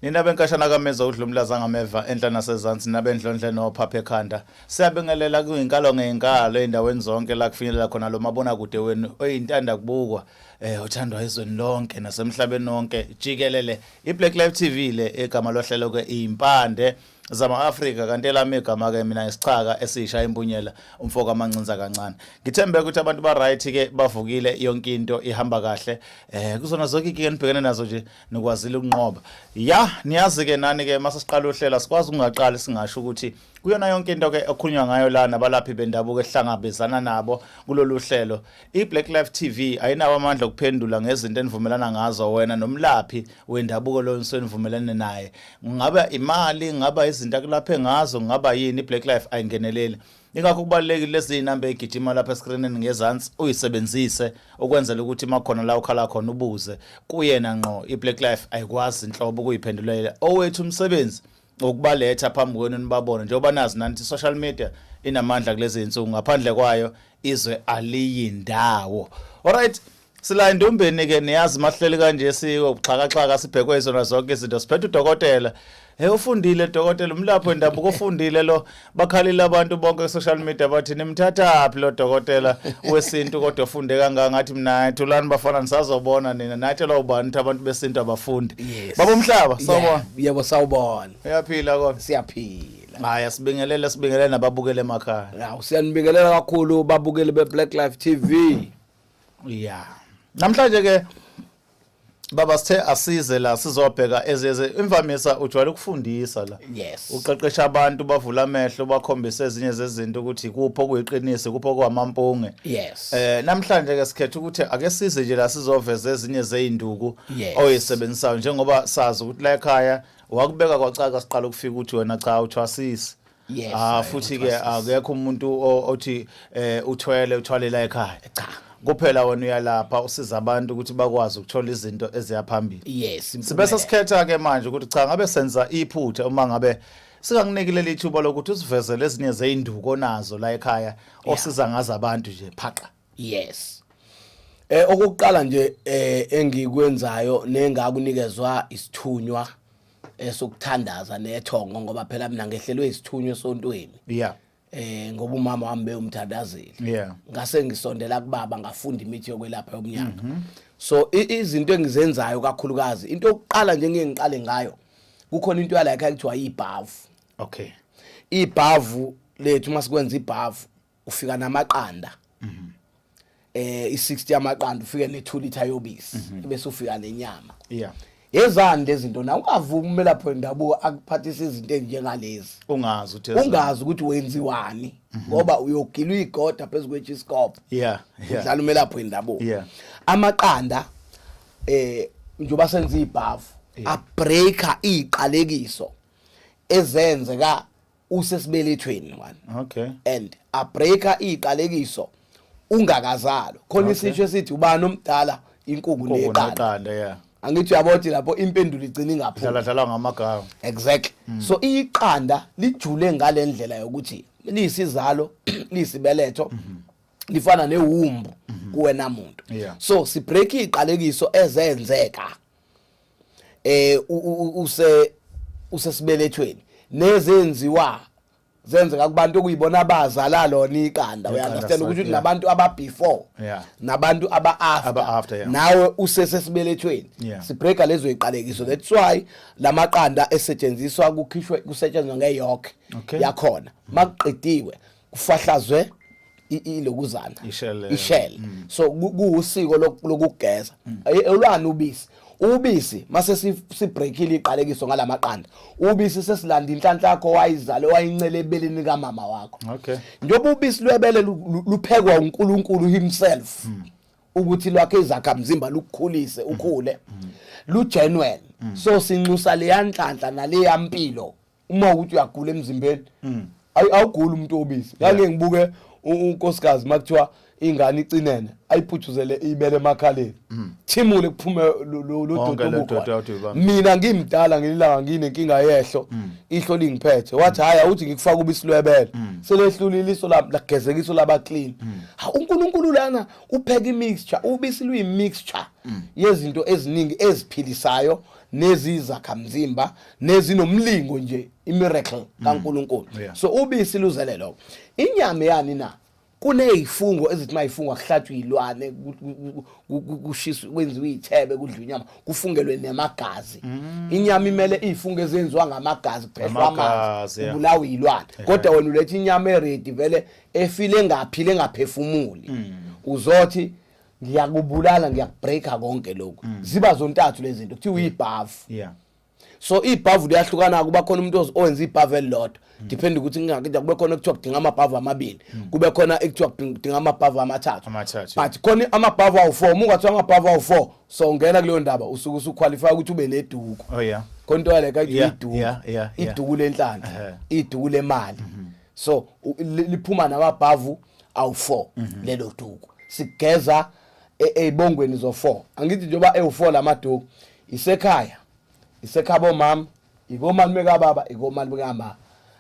Nina benkashana kaMeza udlumlaza ngameva enhla nasezansi nabendlondle nophapha ekhanda. Siyabingelela kuyinkalo ngezinkalo endaweni zonke la kufinyelela khona lo mabonakude wenu oyintanda kubukwa othandwa ezweni lonke nasemhlabeni wonke jikelele. IBlack Life TV le egama lohlelo ke impande zama Afrika, kanti elami igama ke mina isichaka esisha impunyela umfoka amancinza kancane. Ngithembe ukuthi abantu ba right ke, bavukile, yonke into ihamba kahle. Kuzona zonke inkinga enibhekene nazo nje nikwazile ukunqoba. Ya, niyazi ke nani ke mase siqala uhlela sikwazi ukungaqali singasho ukuthi kuyona yonke into ke okukhulunywa ngayo la nabalaphi bendabuko ehlangabezana nabo kulolu hlelo. iBlack Life TV ayinawo amandla okuphendula ngezinto enivumelana ngazo wena nomlaphi wendabuko lo enivumelene naye. Ngaba imali, ngaba izinto akulaphe ngazo, ngaba yini, iBlack Life ayingeneleli. Ingakho kubalulekile lezi inamba egijima lapha escreenini ngezansi uyisebenzise ukwenzela ukuthi makhona la ukhala khona ubuze kuyena ngqo. iBlack Life ayikwazi inhlobo ukuyiphendulela. Owethu umsebenzi ukubaletha phambi kwenu nibabone, njengoba nazi nanti social media inamandla kulezi insuku, ngaphandle kwayo izwe aliyindawo. Alright, sila endumbeni ke, niyazi mahleli kanje siko buxhakaxhaka sibhekwe izona zonke izinto, siphethe udokotela. Hey, ufundile dokotela, umlapho wendabuko ufundile lo. Bakhalile abantu bonke ku social media, bathi nimthathaphi lo dokotela wesintu kodwa ufunde kangaka? Ngathi mina, thulani bafana, nisazobona nina natshelwa ubani ukuthi abantu besintu abafundi. Baba umhlaba, sawubona. Yebo, sawubona. Uyaphila kodwa? Siyaphila. Hayi, asibingelele, sibingelele nababukele emakhaya. Hawu, siyanibingelela kakhulu babukeli beBlack Life TV. Yeah. Namhlanje ke baba sithe asize la sizobheka ezeze imvamisa ujwayele ukufundisa la. Yes. Uqeqesha abantu, bavula amehlo, bakhombise ezinye zezinto ukuthi kupho okuyiqiniso, kupho kwamampunge. Namhlanje ke sikhetha ukuthi ake size nje la sizoveza ezinye zeinduku oyisebenzisayo, njengoba sazi ukuthi la ekhaya wakubeka kwacaca siqala ukufika ukuthi wena cha uthwasisi. Ah, futhi ke akekho umuntu othi uthwele uthwalela ekhaya. Cha. Kuphela wena uyalapha usiza abantu ukuthi bakwazi ukuthola izinto eziya phambili. Sibese sikhetha ke manje ukuthi cha, ngabe senza iphutha uma ngabe singakuniki leli thuba lokuthi usivezele ezinye zeinduko nazo la ekhaya osiza ngazo abantu nje phaqa. Yes. Okokuqala nje engikwenzayo nengakunikezwa isithunywa esokuthandaza nethongo, ngoba phela mina ngehlelwe isithunywa esontweni. Ngoba umama wami bewumthandazeli. Ngase ngisondela kubaba ngafunda imithi yokwelapha yomnyaka. So izinto engizenzayo kakhulukazi, into yokuqala nje ngiye ngiqale ngayo, kukhona into yala ekhaya kuthiwa ibhavu. Ibhavu lethu, masikwenza ibhavu ufika namaqanda. I60 yamaqanda, ufike ne2 liter yobisi, bese ufika nenyama. Yezani lezi zinto na ungavumi umelaphi wendabuko akuphathisa izinto ezinjengalezi. Ungazi ukuthi ungazi ukuthi wenziwani, ngoba uyogila uyigoda phezulu kwechiskop. Udlala umelaphi wendabuko. Amaqanda njengoba senza ibhavu abreaker iziqalekiso ezenzeka usesibelethweni one. And abreaker iziqalekiso ungakazalwa. Khona isisho esithi ubani omdala, inkuku neqanda. Neqanda, yeah. Angithi uyabona lapho impendulo igcina ingaphumi. Dlala dlala ngamagama. Exactly. So iqanda lijule ngalendlela yokuthi liyisizalo, liyisibeletho, lifana newumbu kuwena muntu. So si break iziqalekiso ezenzeka use usesibelethweni nezenziwa zenzeka kubantu okuyibona abazala lona iqanda. Iqanda, Uya-understand ukuthi nabantu aba before nabantu aba after, Aba after, yeah. nawe usesesibelethweni. Sibreaka lezo iqalekiso. That's why lamaqanda esetshenziswa kukhishwe, kusetshenzwa ngeyolk yakhona. Makuqediwe kufahlazwe ilokuzana Ishell, ishell. So kuwusiko lokugeza. Olwani ubisi, ubisi mase sibreakile iqalekiso ngalamaqanda, ubisi sesilanda inhlanhla yakho wayizale wayincele ebeleni kamama wakho. Njengoba ubisi lwebele luphekwa uNkulunkulu himself ukuthi lwakhe izakhamzimba lukukhulise ukhule, lu genuine. So sinxusa leya nhlanhla naleya mpilo. Uma ukuthi uyagula emzimbeni, awuguli umuntu obisi. Ngake ngibuke unkosikazi makuthiwa ingane icinene, ayiputhuzele ibele emakhaleni, thimule kuphume lo Wonke doti lo obukhona. doti awuthi uyibambe. Mina ngimdala ngelilanga nginenkinga yehlo, ihlo lingiphethe, wathi hayi, awuthi ngikufaka ubisi lwebele, selehlulile iso lami, lagezeka iso laba clean. Ha, uNkulunkulu lana upheka imixture, ubisi luyi mixture yezinto eziningi eziphilisayo. Nezizakhamzimba nezinomlingo nje, imiracle kaNkuluNkulu. So ubisi luzele lokho. Inyama yani na? Kunezifungo ezithi mayifungo akuhlatshwe ilwane, kushiswe, kwenziwe ithebe, kudliwe inyama, kufungelwe namagazi. Inyama imele izifungo ezenziwa ngamagazi, kuphehlwa amanzi, Amagazi, yeah. kubulawa ilwane. Kodwa wena uletha inyama eready vele, efile, engaphile, engaphefumuli, uzothi ngiyakubulala, ngiyakubreaka konke lokhu. Ziba zontathu lezi zinto, kuthiwa ibhavu. So ibhavu liyahlukana. Kuba khona umuntu owenza ibhavu elilodwa, depend ukuthi ngingakida. Kube khona ekuthiwa kudinga amabhavu amabili, kube khona ekuthiwa kudinga amabhavu amathathu. Amathathu. But khona amabhavu awu-4. Uma ungathiwa amabhavu awu-4, so ungena kuleyo ndaba, usuke usuqualify ukuthi ube neduku. Khona into yale kayithi iduku, iduku lenhlanhla, iduku lemali. So liphuma namabhavu awu-4 lelo duku. Sigeza ey'bongweni zo-4. Angithi njengoba ewu-4 lamaduku, isekhaya, isekhabo mama, ikomalume kababa, ikomalume kama.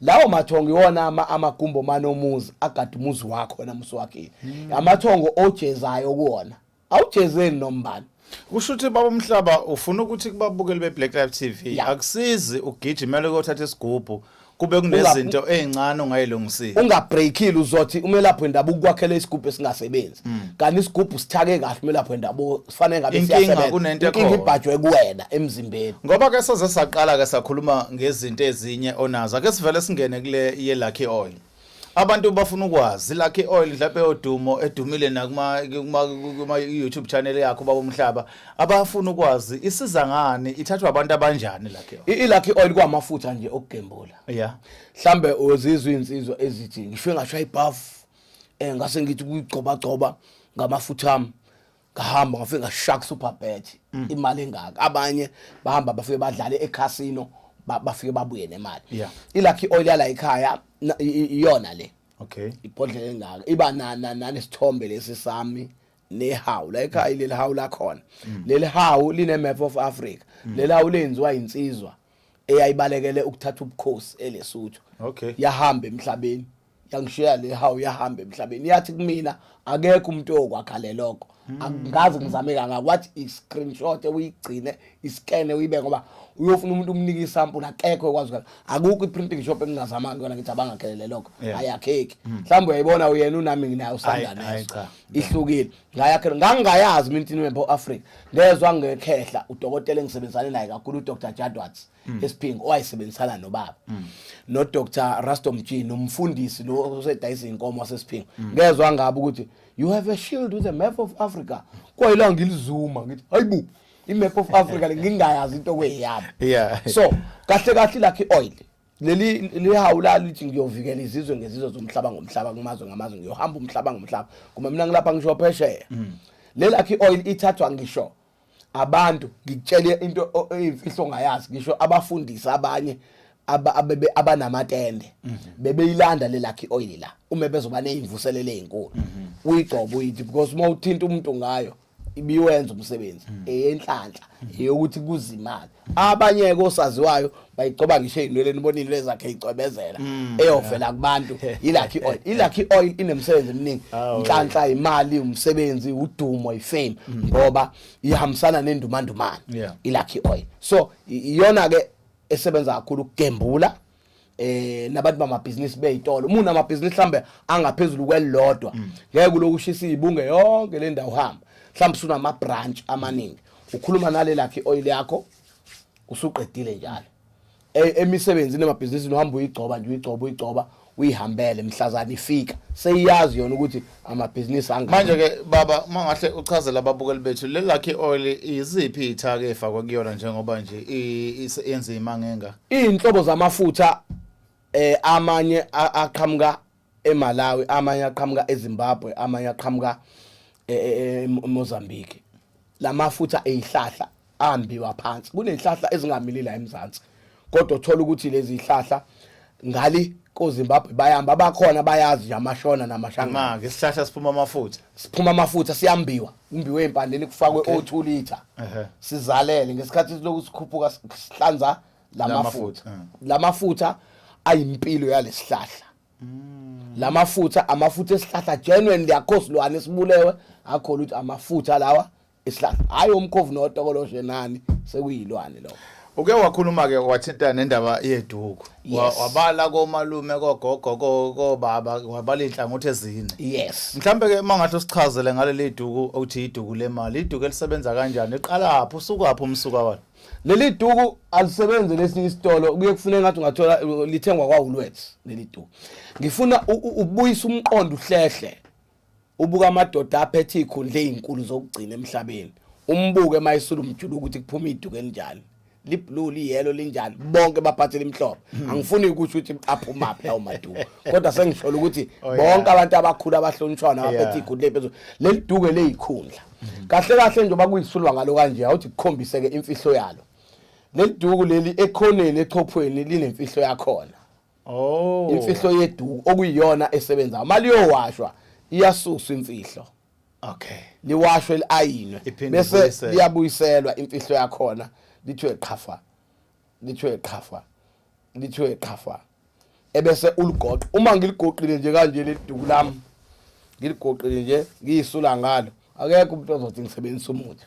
Lawo mathongo iwona amagumbo manomuzi agada umuzi wakho wena musuwakhile. Amathongo ojezayo kuwona, awujezeli nombani. Kusho ukuthi, baba umhlaba, ufuna ukuthi kubabukeli be-Black Life TV, akusizi ugijimele ukuyothatha isigubhu kube kunezinto ey'ncane ongayilungisile. Ungabreakile, uzothi umelaphi wendabuko ukwakhela isigubhu esingasebenzi, kanti isigubhu sithake kahle umelaphi wendabuko sifanele ngabe Inkinga siyasebenza. kunento Inkinga ekhona. ibhajwe kuwena emzimbeni. Ngoba ke soze saqala ke sakhuluma ngezinto ezinye onazo, ake sivele singene kule ye-Lucky Oil. Abantu bafuna ukwazi i-Lucky Oil, mhlawumbe yodumo edumile nakuma kuma YouTube channel yakho, baba umhlaba. Abafuna ukwazi isiza ngani, ithathwa abantu abanjani Lucky Oil? I-Lucky Oil kwamafutha nje okugembula. Mhlambe uzizwa insizwa ezithi ngisho ngashaya ibhafu, ngase ngithi kuyigcoba gcoba ngamafutha ami, ngahamba ngafika ngashaka super bet, imali engaka. Abanye bahamba bafike badlale ecasino, bafike babuye nemali. I-Lucky Oil yala ekhaya iyona le. Ibhodlela engaka iba nanesithombe lesi sami nehawu la ekhaya. Leli hawu lakhona, leli hawu line map of Africa. Leli hawu lenziwa insizwa eyayibalekele ukuthatha ubukhosi eLesotho. Yahamba emhlabeni, yangishiya le hawu, yahamba emhlabeni, yathi kumina akekho umuntu oyokwakha le logo, angazi ngizame kangaka. Wathi i-screenshot uyigcine, iscane, uyibe, ngoba uyofuna umuntu umnike isample, akekho ekwazi ukwenza. Akukho i-printing shop engingazama kuyona ngithi abangakhele le logo, ayakheki. Mhlawumbe uyayibona uyena, unami nginayo usanda Ayi, ayi, neso. Cha. Ihlukile, ngayakhela ngangingayazi mina into map Africa. Ngezwa ngekhehla, udokotela engisebenzisane naye kakhulu, uDr Jadwats eSiphingo, owayesebenzisana nobaba no Dr Rastom G, nomfundisi lo osedayisa inkomo waseSiphingo. Ngezwa ngabo ukuthi you have a shield with a map of Africa. Kwayila ngilizuma ngithi hayibo, i-map of Africa le ngingayazi into kweyami. So kahle kahle Lucky Oil, leli lihawu lalithi ngiyovikela izizwe ngezizwe zomhlaba ngomhlaba, kumazwe ngamazwe, ngiyohamba umhlaba ngomhlaba, kuma mina ngilapha ngisho phesheya. Le Lucky Oil ithathwa ngisho abantu, ngikutshele into eyimfihlo ongayazi, ngisho abafundisi abanye abanamatende bebeyilanda le Lucky Oil la uma bezoba nezimvuselelo ezinkulu. Uyigcoba uyithi, because uma uthinta umuntu ngayo ibiwenza umsebenzi, eyenhlanhla, eyokuthi kuzimali. Abanye ke osaziwayo bayigcoba ngisho ey'nweleni, ubonile lezakhe icwebezela eyovela kubantu i-Lucky Oil. I-Lucky Oil inemisebenzi eminingi. Inhlanhla, imali, umsebenzi, udumo, ifame, ngoba ihambisana nendumandumane i-Lucky Oil. So iyona ke esebenza kakhulu ukugembula nabantu bamabhizinisi beyitolo. Uma unamabhizinisi mhlambe angaphezulu kwelilodwa, ngeke uloku ushisa izibunge yonke le ndawo uhamba. Mhlambe usunama branch amaningi, ukhuluma nale Lucky Oil yakho, usuqedile njalo. Emisebenzini, emabhizinisini, uhamba uyigcoba nje, uyigcoba, uyigcoba, uyihambele mhlazana ifika seyiyazi yona ukuthi amabhizinisi angaka. Manje ke baba, uma ngahle uchazele ababukeli bethu le Lucky Oil, iziphi iy'thako ey'fakwe kuyona njengoba nje yenza imanga enga? Iy'nhlobo zamafutha, amanye aqhamuka eMalawi, amanye aqhamuka eZimbabwe, amanye aqhamuka eMozambique. Lamafutha ezihlahla ambiwa phansi. Kunezihlahla ezingamili la eMzansi, kodwa uthola ukuthi lezi zihlahla ngali koZimbabwe bayamba bakhona, bayazi nje amashona namashangana. Ma ke isihlahla siphuma amafutha? Siphuma amafutha, siyambiwa, kumbiwe empandeni, kufakwe o2 liter, sizalele ngesikhathi siloku sikhuphuka sihlanza lamafutha. Lamafutha ayimpilo yalesihlahla. Lamafutha amafutha esihlahla genuine, akho silwane esibulewe, akho lutho, amafutha lawa. Isihlahla, hayi umkhovu notokoloshe nani, sekuyilwane lokho. Uke wakhuluma ke wathinta nendaba yeduku. Wabala komalume, kogogo, kobaba, wabala inhlangothi ezine. Mhlambe ke mangahle usichazele ngaleli duku okuthi iduku lemali, iduku elisebenza kanjani, liqalaphi, usukaphi umsuka walo? Leli duku alisebenzi lesinye isitolo, kuye kufuneka ngathi ungathola lithengwa kwaWoolworths leli duku. Ngifuna ukubuyisa umqondo uhlehle. Ubuka amadoda aphethe izikhundla ezinkulu zokugcina emhlabeni. Umbuke mayisula umjuluko ukuthi kuphuma iduku elinjani. Liblue, liyellow, linjani, bonke baphathele imhlobo. Angifuni ukusho ukuthi aphuma phi lawo maduku, kodwa sengisholo ukuthi bonke abantu abakhulu abahlonishwayo nabaphethe izikhundla eziphezulu, leli duku leyikhundla. Kahle kahle njengoba kuyisulwa ngalo kanje, awuthi kukhombise ke imfihlo yalo. Leli duku leli ekhoneni echophweni linemfihlo yakhona. Imfihlo yeduku okuyiyona esebenzayo. Maliyowashwa iyasuswa imfihlo. Liwashwe liayinwe bese liyabuyiselwa imfihlo yakhona, lithiwe qhafa, lithiwe qhafa, lithiwe qhafa, ebese uligoqa. Uma ngiligoqile nje kanje leli duku lami, ngiligoqile nje ngiyisula ngalo, akekho umuntu ozothi ngisebenzisa umuthi.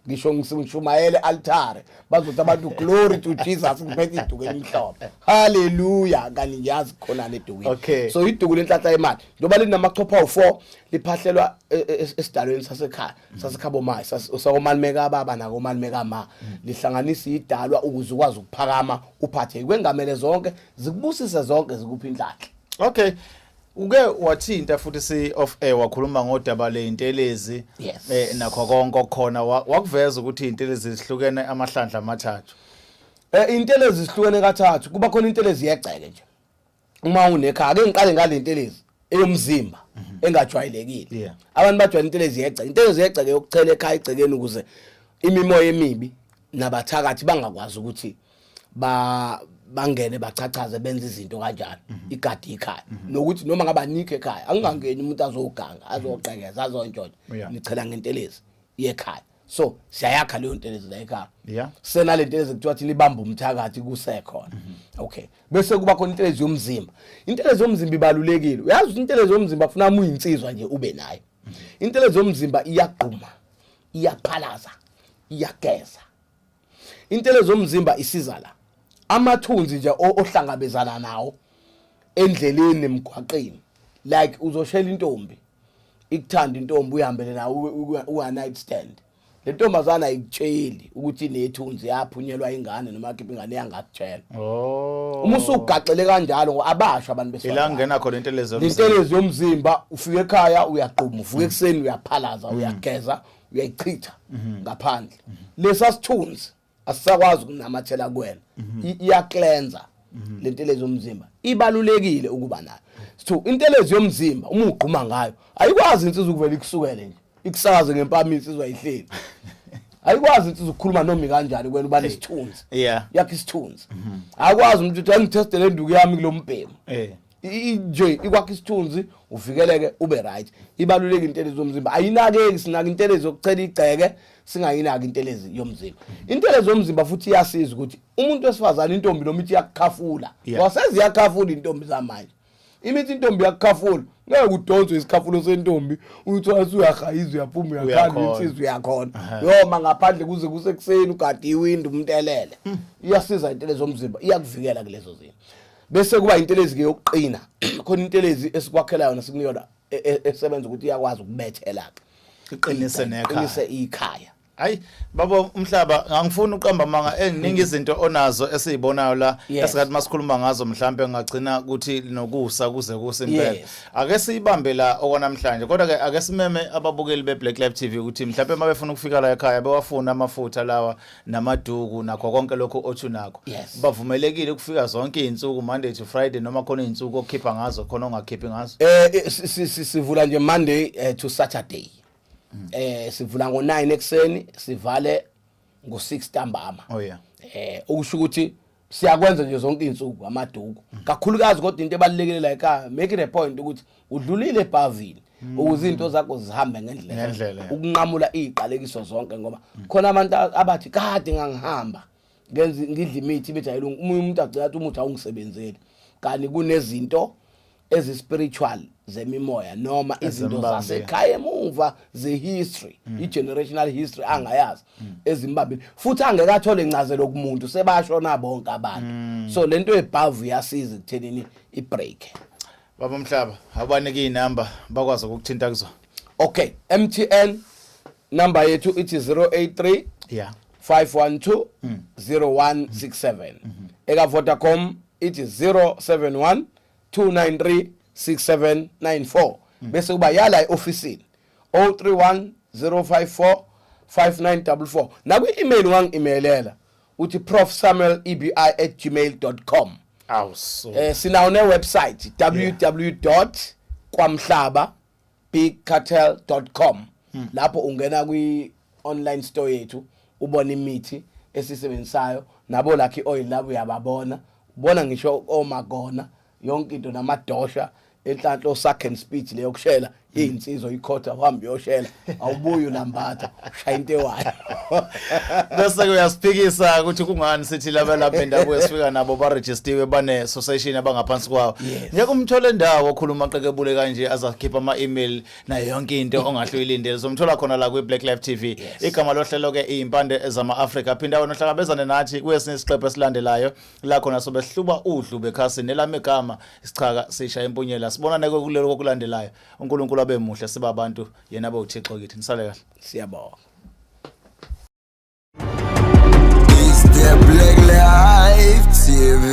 Ngisho ngishumayele altare, bazothi abantu glory to Jesus, ngiphethe iduku elimhlophe, haleluya, kanti ngiyazi khona ledukwini. So iduku lenhlanhla yemali njengoba linamachopho awu4, liphahlelwa esidalweni sasekhaya, sasekhabo mayi, sakomalume kababa nakomalume kama. Lihlanganisa idalwa ukuze ukwazi ukuphakama, uphathe kwengamele zonke, zikubusise zonke, zikuphi inhlanhla. Okay. Uke wathinta futhi si off air wakhuluma ngodaba leintelezi nakho konke okukhona, wakuveza ukuthi izintelezi zihlukene amahlandla amathathu. Intelezi zihlukene kathathu. Kuba khona intelezi yegceke nje. Uma unekhaya, ake ngiqale ngale ntelezi eyomzimba engajwayelekile. Abantu bajwayele intelezi yegceke. Intelezi yegceke yokuchela ekhaya egcekeni ukuze imimoya emibi nabathakathi bangakwazi ukuthi bangene bachachaze benze izinto kanjalo, igadi ikhaya, nokuthi noma ngaba nikho ekhaya angingangeni umuntu azoganga, azoqhekeza, azontshontsha. Nichela ngentelezi yekhaya, so siyayakha leyo ntelezi la ekhaya. Senale ntelezi kuthiwa thina ibamba umthakathi kusekhona. Okay, bese kuba khona intelezi yomzimba. Intelezi yomzimba ibalulekile. Uyazi ukuthi intelezi yomzimba kufuna uma uyinsizwa nje ube nayo. Intelezi yomzimba iyagquma, iyaphalaza, iyageza. Intelezi yomzimba isiza la amathunzi nje ohlangabezana nawo endleleni emgwaqeni, like uzoshela intombi, ikuthanda intombi, uyihambele nawe uya night stand, le ntombazana ayikutsheli ukuthi inethunzi, yaphunyelwa ingane noma yakhipha ingane, yangakutshela. Uma usugaxele kanjalo, ngoba abasho abantu besifazane, ila ngena khona intelezi yomzimba. Intelezi yomzimba, ufika ekhaya uyagquma, uvuka ekuseni uyaphalaza, uyageza, uyayichitha ngaphandle. Lesa sithunzi asisakwazi ukunamathela kuwena. Iyacleansa lentelezi yomzimba, ibalulekile ukuba nayo. So intelezi yomzimba uma ugquma ngayo, ayikwazi insizwa ukuvela ikusukele nje, ikusakaze ngempama. Insizwa ayihleli, ayikwazi insizwa ukukhuluma noma kanjani kuwena, uba nesithunzi. Yakhe isithunzi. Akwazi umuntu ukuthi angitheste le nduku yami kulombhemu. Nje ikwakha isithunzi, uvikeleke, ube right. Ibalulekile intelezi yomzimba, ayinakeki. Sinaka intelezi yokuchela igceke, singayinaki intelezi yomzimba. Intelezi yomzimba futhi iyasiza ukuthi umuntu wesifazane, intombi noma ithi iyakukhafula, waseziyakhafula intombi zamanje, imithi intombi iyakukhafula, ngeke udonswe isikhafulo sentombi, uthi usuyahayizwa, uyaphuma, uyakhala. Uyakhona. Insizwa uyakhona yoma ngaphandle kuze kusekuseni, ugade iwindi, umuntu elele. Iyasiza intelezi yomzimba, iyakuvikela kulezo zinto. Bese kuba intelezi ke yokuqina. Khona intelezi esikwakhela yona, sikuniyona esebenza ukuthi iyakwazi ukubethela ke, iqinise nekhaya. Iqinise ikhaya. Hayi baba umhlaba, angifuni uqamba manga, eziningi izinto onazo esizibonayo la esingathi masikhuluma ngazo mhlambe ngagcina ukuthi nokusa kuze kuse impela. Ake siyibambe la okwanamhlanje, kodwa ke ake simeme ababukeli beBlack Life TV ukuthi mhlambe mabefuna ukufika la ekhaya bewafuna amafutha lawa namaduku nakho konke lokho othi nakho, bavumelekile ukufika zonke izinsuku, Monday to Friday, noma khona izinsuku okhipha ngazo, khona ongakhiphi ngazo? Sivula nje Monday to Saturday. Sivula ngo9 ekseni, sivale ngo6 ntambama. Okusho ukuthi siyakwenza nje zonke izinsuku amaduku kakhulukazi, kodwa into ebalulekile la ekhaya, make it a point ukuthi udlulile ebhavini ukuze izinto zakho zihambe ngendlela. Ngendlela, yeah. Ukunqamula iziqalekiso zonke, ngoba khona abantu abathi kade ngangihamba ngenza, ngidla imithi, bethi ayilungi. Umunye umuntu agcina athi umuthi awungisebenzeli, kanti kunezinto. ezi spiritual zemimoya noma izinto Ezimbambile. zasekhaya emuva ze history, i generational history angayazi ezimbambile, futhi angeke athole incazelo kumuntu, sebashona bonke abantu. So lento ebhavu iyasiza ekuthenini i break. Baba Mhlaba, abanike inamba bakwazi ukukuthinta kuzo. Okay, MTN number yethu ithi 083 512 0167. Eka Vodacom ithi 071 293 6794. Bese kuba yala eofisini 031 054 5944. Nakwi email wangi-emailela uthi profsamuelebi@gmail.com. Awuso. Sinawo ne website www.kwamhlaba.bigcartel.com. Lapho ungena kwi online store yethu, ubona imithi esisebenzisayo nabo Lucky Oil, labo uyababona, ubona ngisho omagona, yonke into, namadosha enhlanhla, suck and speech leyo kushela izinsizwa, ikhotha uhambe uyoshela, awubuyi ulambatha, ushaya into ewayo. Bese uyasiphikisa ukuthi kungani sithi laba lapha endabuko esifika nabo baregistiwe, bane association abangaphansi kwawo. Ngeke umthole ndawo okhuluma qekebule kanje, azakhipha ama email nayo yonke into ongahle uyilindele. Uzomthola khona la kwi Black Life TV. Igama lohlelo ke izimpande zama Africa. Phinda wena uhlangabezane nathi kwesinye isiqephu esilandelayo, la khona sobe sihluba udlu bekhasi nelami igama isichaka sisha impunyela. Sibonane kulelo kokulandelayo. uNkulunkulu abe muhle siba abantu, yena abe uThixo kithi. Nisale kahle. Siyabonga. It's the Black Life TV.